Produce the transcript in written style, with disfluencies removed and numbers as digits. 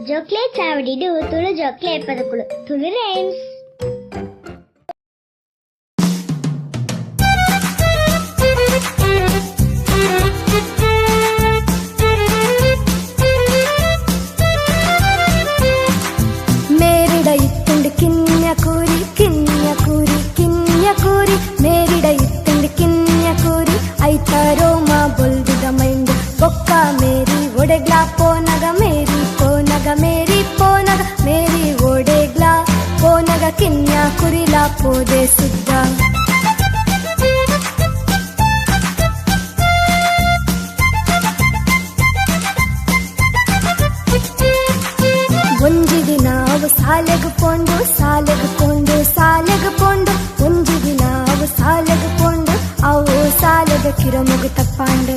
ಜೋಕ್ಲೆ ಚಾವಡಿಡು Tulu ಜೋಕ್ಲೆ ಪದಕುಲು, Tulu rhymes. ಮೇರಿಡ ಇತ್ತುಂಡು ಕಿನ್ಯ ಕೂರಿ, ಕಿನ್ಯ ಕೂರಿ, ಕಿನ್ಯ ಕೂರಿ. ಮೇರಿಡ ಇತ್ತುಂಡು ಕಿನ್ಯ ಕೂರಿ, ಐತ ರೋಮ ಬೊಲ್ದುದ ಮೈಂಡ್. ಬೊಕ್ಕ ಮೇರಿ ಒಡೆಗ್ಲಾ ಪೋನಗ, ಮೇರಿ ಪೋನಗ, ಮೇರಿ ಪೋನಗ, ಮೇರಿ ಒಡೆಗ್ಲಾ ಪೋನಗ ಕಿನ್ಯ ಕುರಿಲಾ ಪೋದೆ ಸುದ್ದ. ಒಂಜಿ ದಿನ ಅವು ಸಾಲೆಗ್ ಪೋಂಡು, ಸಾಲೆಗ್ ಪೋಂಡು, ಸಾಲೆಗ್ ಪೋಂಡು. ಒಂಜಿ ದಿನ ಅವು ಸಾಲೆಗ್ ಪೋಂಡು, ಅವು ಸಾಲೆದ ಕಿರಮುಗು ತಪ್ಪಾಂಡು.